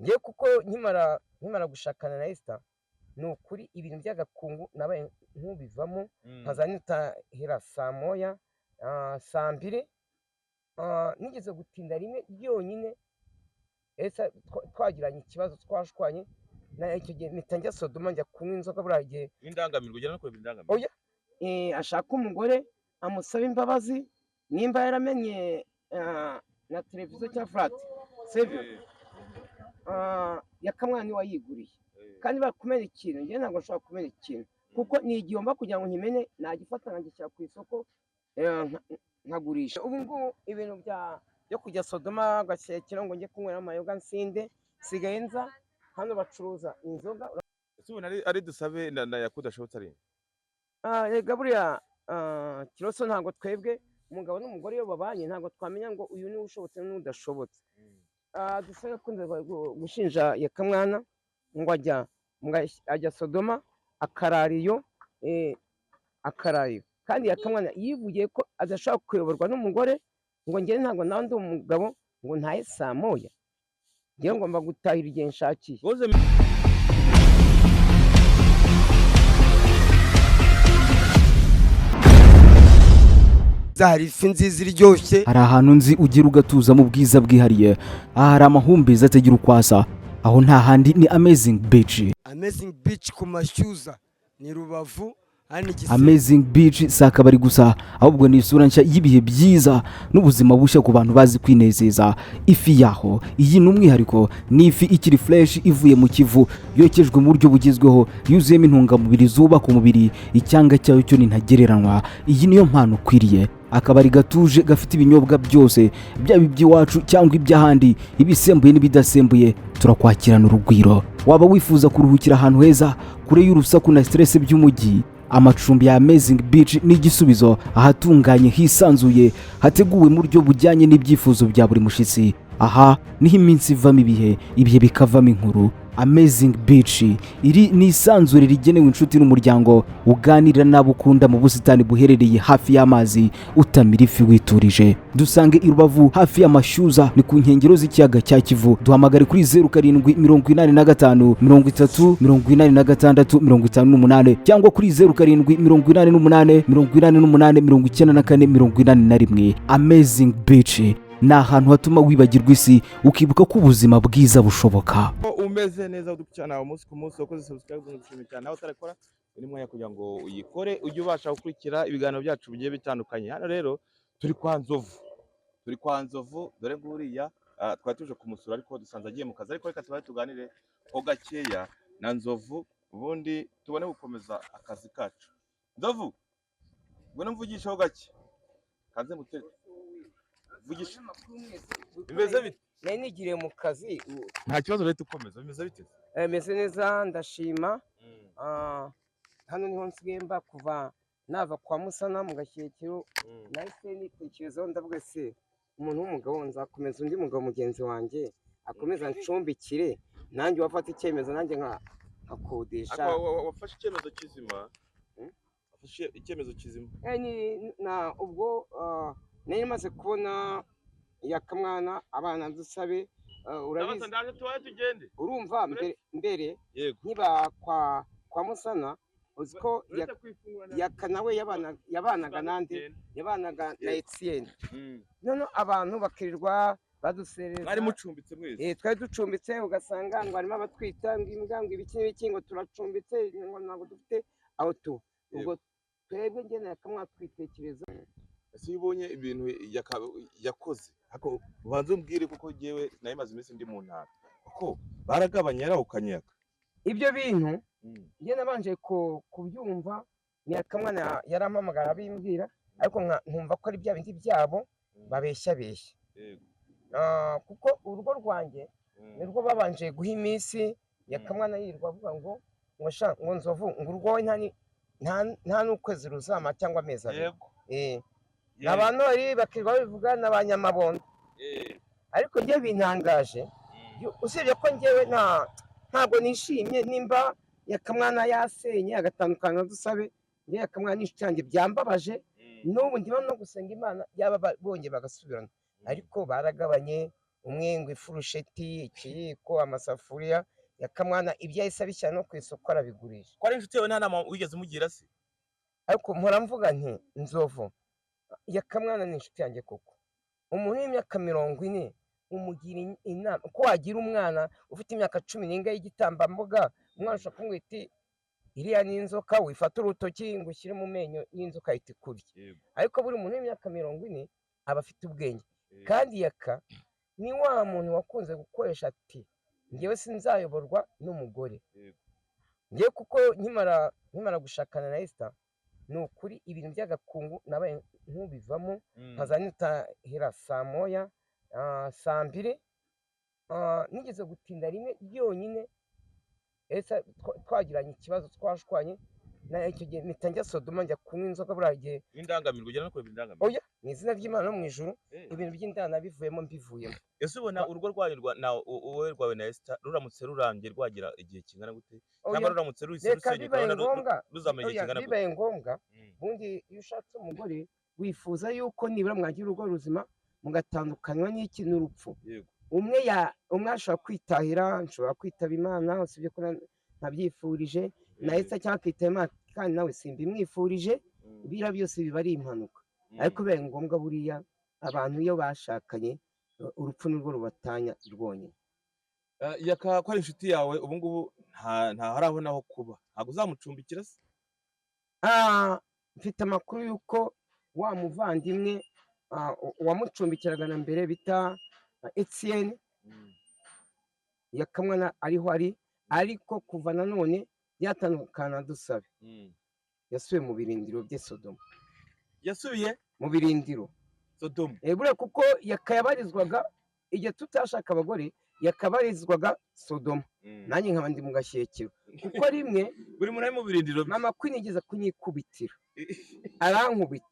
Ngewe kuko nkimara gushakana na Esther, ni ukuri ibintu by'agakungu nabaye nk'ubivamo, nkaza nitahira saa 1, saa 2. Nigeze gutinda rimwe ryonyine, Esther twagiranye ikibazo, twashwanye na icyo gihe mpita njya Sodoma, njya kunywa inzoga buriya gihe. N'indangamirwa ugera no kureba indangamirwa. Oya, ashaka umugore amusaba imbabazi nimba yaramenye na televiziyo cyangwa flat sibyo. Yakamwana niwe wayiguriye. Kandi bakumena ikintu, njyewe ntabwo nshobora kumena ikintu kuko ni igihombo. Kugira ngo nkimene nagifata nkagishyira ku isoko, nkagurisha. Ubu ngubu ibintu byo kujya Sodoma Gashyekero ngo njye kunywera amayoga nsinde, nsigaye nza hano bacuruza inzoga. Ese ubona ari Dusabe na Yakudashobotse ari? Rega buriya, Kiroso, ntabwo twebwe umugabo n'umugore iyo babanye ntabwo twamenya ngo uyu niwe ushobotse n'udashobotse. Dusabe akunze gushinja Yakamwana ngo ajya Sodoma akarara iyo, akarara iyo, kandi Yakamwana yivugiye ko adashobora kuyoborwa n'umugore, ngo njye ntabwo nawe ndi umugabo ngo ntahe saa 1, njyewe ngomba gutahira igihe nshakiye. Goze. Hari ifi nziza iryoshye. Hari ahantu nzi ugira ugatuza mu bwiza bwihariye. Aha hari amahumbezi atagira uko asa. Aho nta handi ni Amazing Beach. Amazing Beach ku Mashyuza ni Rubavu hano Igisebe. Amazing Beach si akabari gusa, ahubwo ni isura nshya y'ibihe byiza n'ubuzima bushya ku bantu bazi kwinezeza. Ifi yaho iyi ni umwihariko, ni ifi ikiri fresh ivuye mu Kivu, yokejwe mu buryo bugezweho, yuzuyemo intungamubiri zubaka umubiri. Icyanga cyayo cyo ni ntagereranywa. Iyi niyo mpano ukwiriye. Akabari gatuje gafite ibinyobwa byose, byaba iby'iwacu cyangwa iby'ahandi, ibisembuye n'ibidasembuye, turakwakirana urugwiro. Waba wifuza kuruhukira ahantu heza kure y'urusaku na stress by'umujyi, amacumbi ya Amazing Beach ni igisubizo. Ahatunganye, hisanzuye, hateguwe mu buryo bujyanye n'ibyifuzo bya buri mushyitsi. Aha niho iminsi ivamo ibihe, ibihe bikavamo inkuru. Amazing Beach iri ni isanzure rigenewe inshuti n'umuryango, uganira n'abo ukunda mu busitani buherereye hafi y'amazi, utamira ifi witurije. Dusange i Rubavu hafi y'Amashyuza, ni ku nkengero z'ikiyaga cya Kivu. Duhamagare kuri 0785338658 cyangwa kuri 0788889481. Amazing Beach ni ahantu hatuma wibagirwa isi, ukibuka ko ubuzima bwiza bushoboka. Umeze neza udukurikirana umunsi ku munsi, wakoze subscribe, ngushimiye cyane. Nawe utarakora, uyu ni mwanya kugira ngo uyikore, ujye ubasha gukurikira ibiganiro byacu bigiye bitandukanye. Hano rero turi kwa Nzovu, turi kwa Nzovu, dore nguriya. Twari tuje kumusura ariko dusanze agiye mu kazi, ariko reka tubaye tuganire ho gakeya na Nzovu, ubundi tubone gukomeza akazi kacu. Nzovu, ngwino mvugisheho gake, kaze mutere vugisha. Bimeze bite? Nari nigiriye mu kazi. Nta kibazo, rero ukomeza. Bimeze bite? Meze neza, ndashima. Hano niho nsigaye mba kuva nava kwa Musana mu Gashyekero. Nahise nitekerezaho, ndavuga: se umuntu w'umugabo nzakomeza undi mugabo mugenzi wanjye akomeza ancumbikire, nanjye wafata icyemezo nanjye nkakodesha. Ariko wafashe icyemezo kizima. Wafashe icyemezo kizima. Na ubwo nari maze kubona Yakamwana abana Dusabe, urabizi. Ndaje, tubaye tugende. Urumva mbere mbere nkiba kwa Musana, uzi ko Uretse kwifungura Yaka nawe yabanaga nande? Yabanaga na Etienne. None abantu bakirirwa badusereza. Mwari mucumbitse mwese? Twari ducumbitse, ugasanga ngo harimo abatwita ngo imbwa, ngo ibiki n'ibiki, ngo turacumbitse, ngo ntabwo dufite aho tuba. Ubwo twebwe njye na Yakamwana twitekereza. Ese iyo ubonye ibintu yakoze, ariko ubanze umbwire, kuko jyewe nari maze iminsi ndi mu ntara, kuko baragabanye, yarahukanye Yaka. Ibyo bintu njye nabanje kubyumva, ni Yakamwana yarampamagara abimbwira, ariko nkumva ko ari bya bindi byabo babeshya beshya. Kuko urugo rwanjye nirwo babanje guha iminsi. Yakamwana yirirwa avuga ngo sha, ngo Nzovu, ngo urugo we nta n'ukwezi ruzama cyangwa amezi 2. Ni abantu bari bakirirwa babivuga n'abanyamabondo, ariko njye bintangaje. Usibye ko njyewe ntabwo nishimye nimba Yakamwana yasenye agatandukana na Dusabe. Njye Yakamwana n'inshuti yanjye, byambabaje. N'ubu ndimo no gusenga Imana yaba bongeye bagasubirana, ariko baragabanye. Umwe ngo ifurusheti, ikiyiko, amasafuriya. Yakamwana ibyo yahise abishyira no ku isoko arabigurisha. Ko ari inshuti yawe, nta nama wigeze umugira se? Ariko mpora mvuga nti Nzovu, Yakamwana ni inshuti yanjye koko. Umuntu w'imyaka 40 umugira inama ko wagira umwana ufite imyaka 10 n'ingahe y'igitambambuga? Umwana ushobora kumubwira iti iriya ni inzoka, wifata urutoki ngo ushyire mu menyo y'inzoka ihita ikurya. Ariko buri muntu w'imyaka 40 aba afite ubwenge. Kandi Yaka ni wa muntu wakunze gukoresha ati ngewe sinzayoborwa n'umugore. Ngewe kuko nkimara gushakana na Esther, ni ukuri ibintu by'agakungu nabaye nk'ubivamo, nkaza nitahira saa 1, saa 2. Nigeze gutinda rimwe ryonyine, Esther twagiranye ikibazo, twashwanye, na icyo gihe mpita njya Sodoma, njya kunywa inzoga buriya gihe. N'indangamirwa, ugera no kureba indangamirwa? Oya, mu izina ry'Imana no mu ijuru, ibintu by'indana bivuyemo, mbivuyemo. Ese ubona urugo rwanyu rwa na wowe rwawe na Esther ruramutse rurambye rwagira igihe kingana gute, cyangwa ruramutse ruhise Reka rusenyuka bibaye urabona ngombwa, ruzamara igihe oya, kingana gute? Bibaye ngombwa, ubundi iyo ushatse umugore wifuza yuko nibura mwagira urugo ruzima, mugatandukanywa n'iki? N'urupfu. Umwe ashobora kwitahira, nshobora kwitaba Imana, usibye ko ntabyifurije na Esther, cyangwa akitaba Imana kandi nawe simbimwifurije. Biriya byose biba ari impanuka. Ariko bibaye ngombwa, buriya abantu iyo bashakanye, urupfu nirwo rubatanya rwonyine. Yaka ko ari inshuti yawe, ubu ngubu nta harabona aho kuba, ntabwo uzamucumbikira se? Mfite amakuru y'uko wa muvandimwe wamucumbikiraga na mbere bita Etienne Yakamwana ariho ari, ariko kuva nanone yatandukana Dusabe, yasubiye mu birindiro by'i Sodoma. Yasubiye mu birindiro. Sodoma. Buriya kuko yakayabarizwaga igihe tutashaka abagore, yakabarizwaga Sodoma, nanjye nkaba ndi mu Gashyekero, kuko rimwe Buri muntu ari mu birindiro bye. Mama Queen igeze kunyikubitira, arankubita,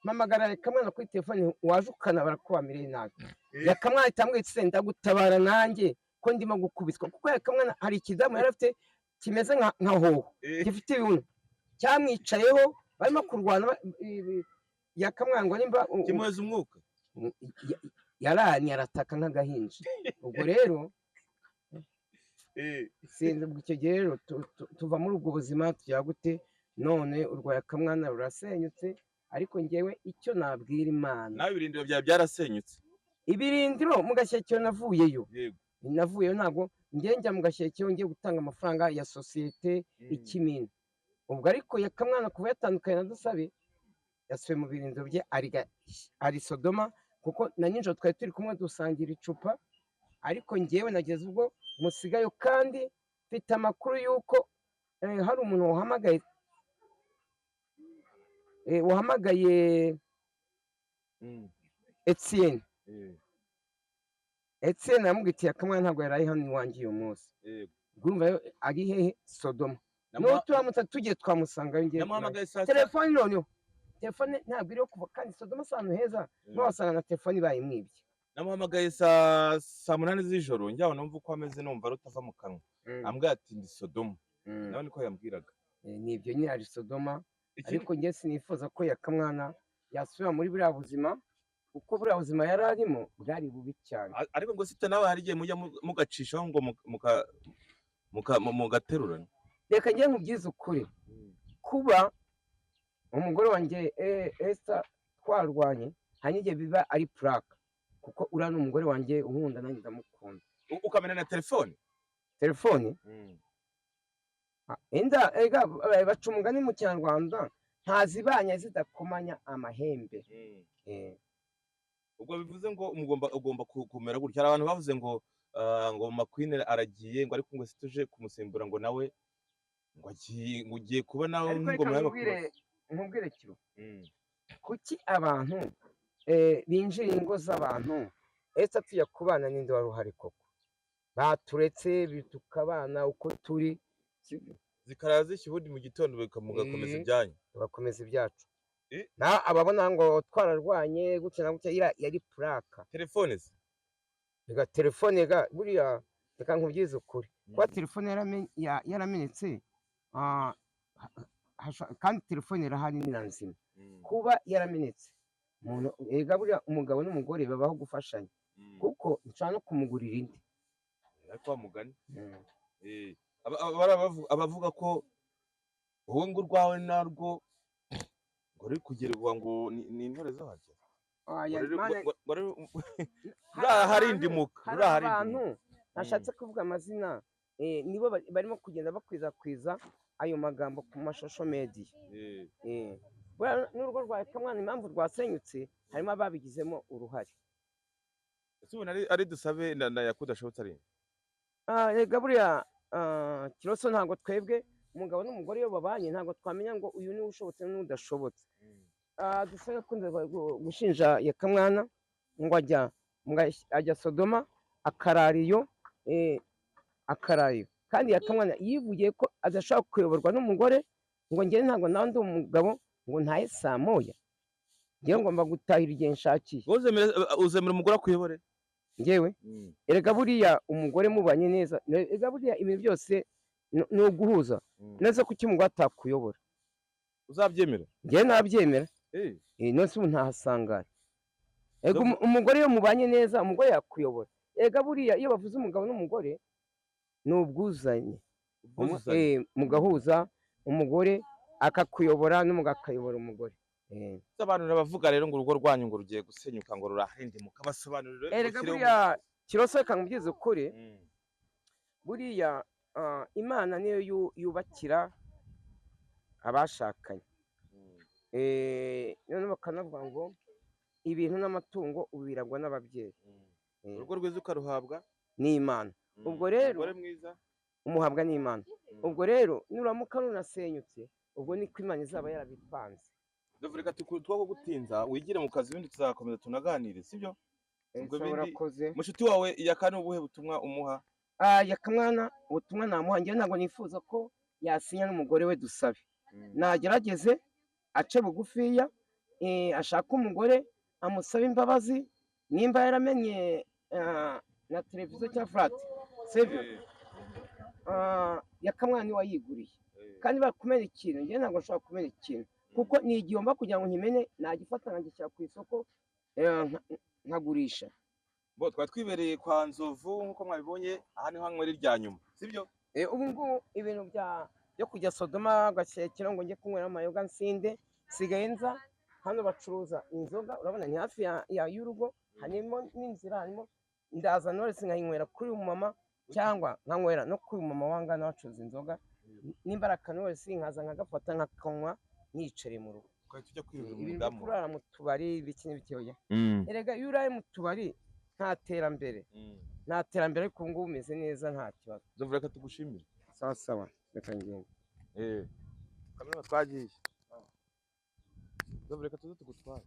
mpamagara Yakamwana kuri telefone, waje ukana barakubamireye nabi. Yakamwana ahita ambwira ati se ndagutabara nanjye ko ndimo gukubitwa, kuko Yakamwana hari ikidamu yari afite kimeze nka hoho, gifite ibibuno, cyamwicayeho barimo kurwana, Yakamwana ngo nimba Kimuheza umwuka. Yaranye arataka nk'agahinja. Ubwo rero sinzi, ubwo icyo gihe rero tuva muri ubwo buzima, tujya gute none urwa Yakamwana rurasenyutse. Ariko ngewe icyo nabwira Imana, Nawe ibirindiro byawe byarasenyutse? Ibirindiro mu Gashyekero navuyeyo. Navuyeyo, ntabwo ngewe njya mu Gashyekero ngiye gutanga amafaranga ya sosiyete ikimina. Ubwo ariko Yakamwana kuva yatandukanye na Dusabe, yasubiye mu birindiro bye, ari Sodoma, kuko na nijoro twari turi kumwe dusangira icupa, ariko ngewe nageze ubwo musigayo. Kandi mfite amakuru y'uko hari umuntu wahamagaye Etienne. Etienne aramubwira ati Yakamwana ntabwo yari ari hano iwanjye uyu munsi. Ubwo urumva rero ari hehe? Sodoma. N'ubu turamutse tugiye twamusangayo ngewe. Namuhamagaye saa sita. Telefone noneho, telefone ntabwo iriho kuva, kandi Sodoma si ahantu heza, wasanga na telefone bayimwibye. Namuhamagaye saa 8 z'ijoro, njyaho numva uko ameze, numva rutava mu kanwa, ambwira ati ndi Sodoma. Nawe niko yambwiraga. Ni ibyo nyine, ari Sodoma. Ariko njye sinifuza ko Yakamwana yasubira muri buriya buzima, kuko buriya buzima yari arimo bwari bubi cyane. Ariko ngo sita nawe hari igihe mujya mugacishaho ngo mugaterurana. Reka njye nkubwize ukuri, kuba umugore wanjye Esther twarwanye, hari n'igihe biba ari puraka, kuko uriya ni umugore wanjye unkunda, nanjye ndamukunda. Ukamena na telefone? Telefone, inda ega, baca umugani mu Kinyarwanda, ntazibanye zidakomanya amahembe. Ubwo bivuze ngo ugomba kumera gutya. Hari abantu bavuze ngo ngo Mama Queen aragiye, ngo ariko ngo situje kumusimbura, ngo nawe ngo agiye, ngo ugiye kuba nawe Ariko reka nk'ingoma nkubwire kiro, kuki abantu binjira ingo z'abantu? Ese tujya kubana n'indi wari uhari koko? Baturetse tukabana uko turi, sibyo? Zikaraza zishya, ubundi mu gitondo mugakomeza ibyanyu. Tugakomeza ibyacu. Na ababona ngo twararwanye gutya na gutya, iriya yari puraka. Telefone se? Reka telefone ga buriya, reka nkubwize ukuri, kuba telefone yaramenetse, kandi telefone irahari ni na nzima, kuba yaramenetse, umuntu ega buriya umugabo n'umugore babaho gufashanya. Kuko nshobora no kumugurira indi. Ariko wa mugani abavuga ko wowe ngo urwawe narwo ngo ruri kugerwa ngo ni intore zo hajya. Hari indimuka. Hari abantu nashatse kuvuga amazina, nibo barimo kugenda bakwirakwiza ayo magambo ku mashusho media. N'urugo rwa Kamwana impamvu rwasenyutse harimo ababigizemo uruhare. Ese ubona ari Dusabe na Yakudashobotse ari? Rega buriya Kiroso ntabwo twebwe umugabo n'umugore iyo babanye ntabwo twamenya ngo uyu niwe ushobotse n'udashobotse. Dusabe akunze gushinja Yakamwana ngo ajya Sodoma akarariyo, akarariyo. Kandi Yakamwana yivugiye ko adashobora kuyoborwa n'umugore, ngo njye ntabwo nawe ndi umugabo ngo ntaye saa moya, ngewe ngomba gutahira igihe nshakiye. Uzemera umugore akuyobore? Ngewe erega buriya umugore mubanye neza, erega buriya ibintu byose ni uguhuza neza. Kuki umugore atakuyobora? Uzabyemera? Ngewe nabyemera. None se ubu ntahasangara. Erega umugore iyo mubanye neza umugore yakuyobora. Erega buriya iyo bavuze umugabo n'umugore ni ubwuzuzanye, mugahuza, umugore akakuyobora n'umugabo akayobora umugore. Abantu bavuga rero ngo urugo rwanyu ngo rugiye gusenyuka ngo rurahindimuka, basobanurire. Erega buriya Kiroso reka nkubwize ukuri, buriya Imana niyo yubakira abashakanye. Noneho bakanavuga ngo ibintu n'amatungo ubiragwa n'ababyeyi. Urugo rwiza ukaruhabwa n'Imana. Ubwo rero umuhabwa n'Imana. Ubwo rero nuramuka runasenyutse ubwo niko Imana izaba yarabipanze. Reka two gutinza wigire mu kazi, ibindi tuzakomeza tunaganire, sibyo? Mushuti wawe Yaka ni ubuhe butumwa umuha? Yakamwana ubutumwa namuha, njyewe ntabwo nifuza ko yasinya n'umugore we Dusabe. Nagerageze ace bugufiya, ashake umugore amusabe imbabazi, nimba yaramenye na televiziyo cyangwa furati, sibyo? Yakamwana niwe wayiguriye, kandi bakumena ikintu, njyewe ntabwo nshobora kumena ikintu kuko ni igihombo kugira ngo nkimene, nagifata nkagishyira ku isoko nkagurisha. Bo twari twibereye kwa Nzovu nk'uko mwabibonye, aha niho hanywera irya nyuma, sibyo? Ubu ngubu ibintu byo kujya Sodoma gashyekera ngo njye kunywera amayoga nsinde, sigaye nza hano bacuruza inzoga, urabona ni hafi y'urugo, harimo n'inzira, harimo ndaza Knowless nkayinywera kuri uyu mama cyangwa nkanywera no kuri uyu mama wangana bacuruza inzoga, nimba ari aka Knowless nkaza nkagafata nkakanywa nicare mu rugo. Ibintu byo kurara mu tubari ibiki n'ibiki oya. Erega iyo uraye mu tubari nta terambere, nta terambere, ariko ubu ngubu umeze neza nta kibazo. Nzovu reka tugushimire. Sawa sawa, reka ngende. Kamera twagiye. Nzovu reka tuze tugutware.